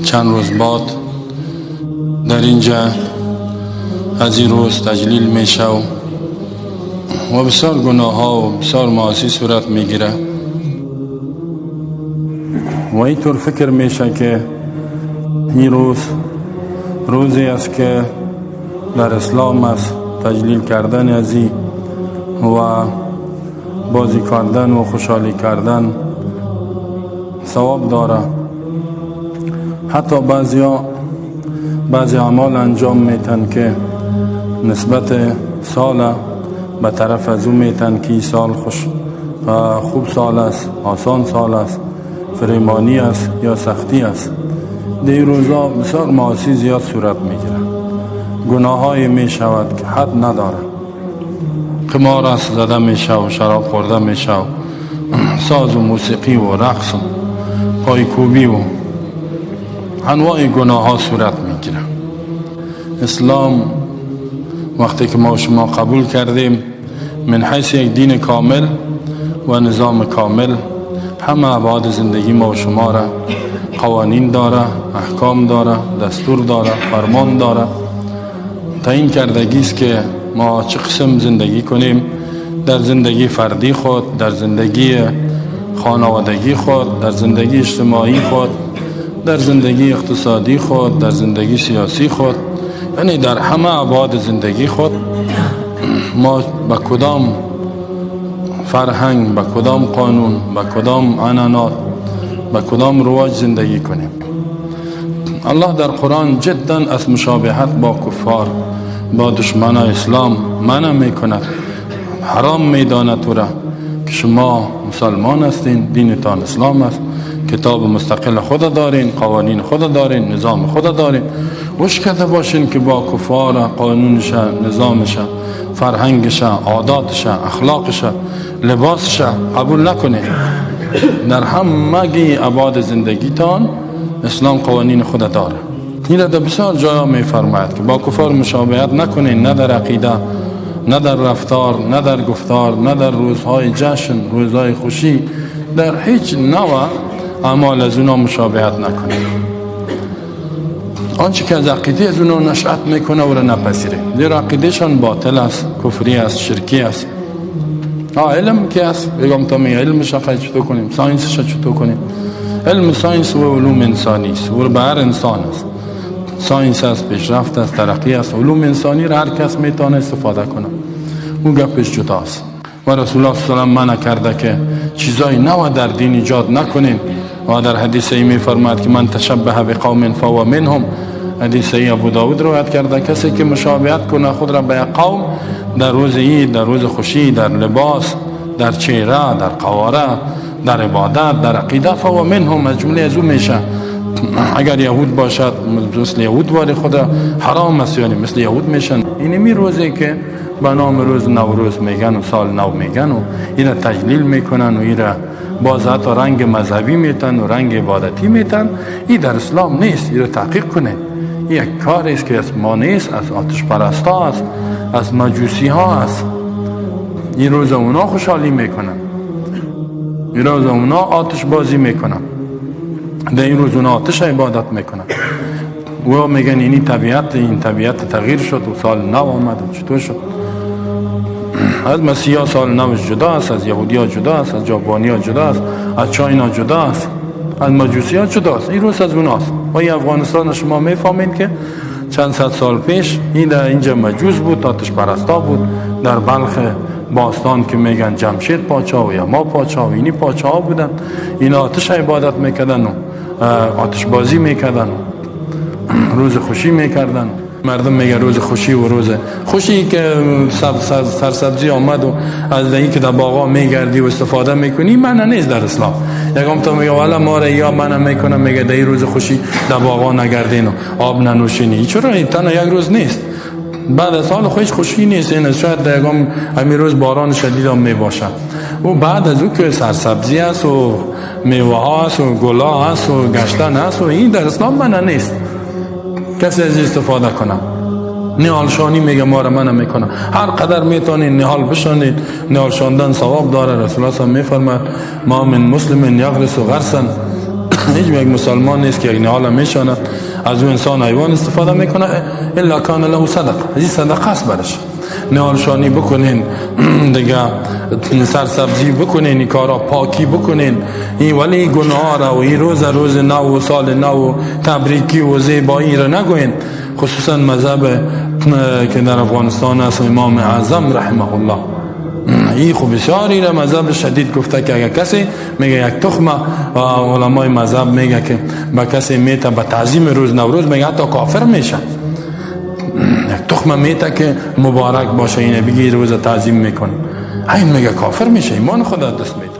چند روز بعد در اینجا از این روز تجلیل میشه و بسیار گناه ها و بسیار معاصی صورت میگیره و اینطور فکر میشه که این روز روزی است که در اسلام است تجلیل کردن از این و بازی کردن و خوشحالی کردن ثواب داره. حتی بعضی اعمال انجام میتن که نسبت سال به طرف از او میتن که سال خوش خوب سال است، آسان سال است، فریمانی است یا سختی است. در این روزا بسیار معاصی زیاد صورت میگیره، گناه‌های میشود که حد نداره. قمار است زده میشه و شراب خورده میشه و ساز و موسیقی و رقص و پایکوبی و انواع گناه ها صورت میگیره. اسلام وقتی که ما شما قبول کردیم من حیث یک دین کامل و نظام کامل، همه ابعاد زندگی ما و شما را قوانین داره، احکام داره، دستور داره، فرمان داره، تعیین کردگی است که ما چه قسم زندگی کنیم در زندگی فردی خود، در زندگی خانوادگی خود، در زندگی اجتماعی خود، در زندگی اقتصادی خود، در زندگی سیاسی خود، یعنی در همه ابعاد زندگی خود ما به کدام فرهنگ، به کدام قانون، به کدام عنعنات، به کدام رواج زندگی کنیم. الله در قرآن جدا از مشابهت با کفار، با دشمن اسلام منع میکند، حرام میداند تو را که شما مسلمان هستین، دینتان اسلام است، کتاب مستقل خود دارین، قوانین خود دارین، نظام خود دارین. وش کرده باشین که با کفار قانونش، نظامش، فرهنگش، عاداتش، اخلاقش، لباسش قبول نکنین. در همگی ابعاد زندگیتان اسلام قوانین خود داره. این را در بسیار جایا میفرماید که با کفار مشابهت نکنین، نه در عقیده، نه در رفتار، نه در گفتار، نه در روزهای جشن، روزهای خوشی، در هیچ نوع اعمال از اونا مشابهت نکنین. آنچه که از عقیده از اونا نشأت میکنه او را نپذیره، زیرا عقیدهشان باطل است، کفری است، شرکی است. علم که است، بگم تا می علمش خواهی چطور کنیم، science ش چطور کنیم. علم science و علوم انسانی است، و به هر انسان است. science است، پیشرفت است، ترقی است. علوم انسانی را هر کس میتونه استفاده کنه، اون گپش جداست. و رسول الله صلی الله علیه و منع کرده که چیزای نو در دین ایجاد نکنین. و در حدیث ای میفرماید که من تشبه بقوم فهو منهم. حدیث ای ابو داود روایت کرده، کسی که مشابهت کنه خود را به قوم در روز عید، در روز خوشی، در لباس، در چهره، در قواره، در عبادت، در عقیده، فهو منهم، از جمله از او میشه. اگر یهود باشد مثل یهود واری خود حرام است، یعنی مثل یهود میشن. اینمی روزی که به نام روز نوروز میگن و سال نو میگن و اینا تجلیل میکنن و اینا باز حتی رنگ مذهبی میتن و رنگ عبادتی میتن، این در اسلام نیست. این رو تحقیق کنین. این یک کار است که از ما نیست، از آتش پرستا است، از مجوسی ها است. این روز اونا خوشحالی میکنن، این روز اونا آتش بازی میکنن، در این روز اونا آتش عبادت میکنن. و میگن اینی طبیعت، این طبیعت تغییر شد و سال نو آمد و چطور شد. از مسیحا سال نوش جدا است، از یهودی ها جدا است، از جاپانی ها جدا است، از چاینا جدا است، از مجوسی ها جدا است. این روز از اوناست. و این افغانستان شما میفهمید که چند صد سال پیش این در اینجا مجوس بود، آتش پرستا بود. در بلخ باستان که میگن جمشید پاچا و یا ما پاچا و اینی پاچا ها بودن، اینا آتش عبادت میکردن و آتش بازی میکردن و روز خوشی میکردن. مردم میگه روز خوشی و روز خوشی که سرسبزی آمد و از این که در باغا میگردی و استفاده میکنی، من نیست در اسلام. یکم تا میگه والا ما را یا من میکنم، میگه در روز خوشی در باغا نگردین و آب ننوشینی. چرا؟ این تنها یک روز نیست، بعد از سال خوش خوشی نیست. این شاید در یکم همین روز باران شدید هم میباشه و بعد از او که سرسبزی است و میوه ها است و گلا است و گشتن است و این در اسلام من نیست کسی از استفاده کنم. نهال شانی میگه ما را منع میکنه. هر قدر میتونید نهال بشانید، نهال شاندن ثواب داره. رسول الله صلی الله علیه و میفرماد ما من مسلم یغرس غرسا هیچ یک مسلمان نیست که یک نهال میشانه از اون انسان حیوان استفاده میکنه الا کان له صدقه، این صدقه است برش. نهالشانی بکنین دیگه، سرسبزی بکنین، این کارا پاکی بکنین، این ولی گناه را و این روز روز نو و سال نو و تبریکی و زیبایی را نگوین. خصوصا مذهب که در افغانستان است، امام اعظم رحمه الله این خب بسیاری را مذهب شدید گفته که اگر کسی میگه یک تخمه، علمای مذهب میگه که با کسی میته به تعظیم روز نوروز، میگه حتی کافر میشه. یک تخمه میته که مبارک باشه، اینه بگی روز تعظیم میکنه، این میگه کافر میشه، ایمان خدا دست میده.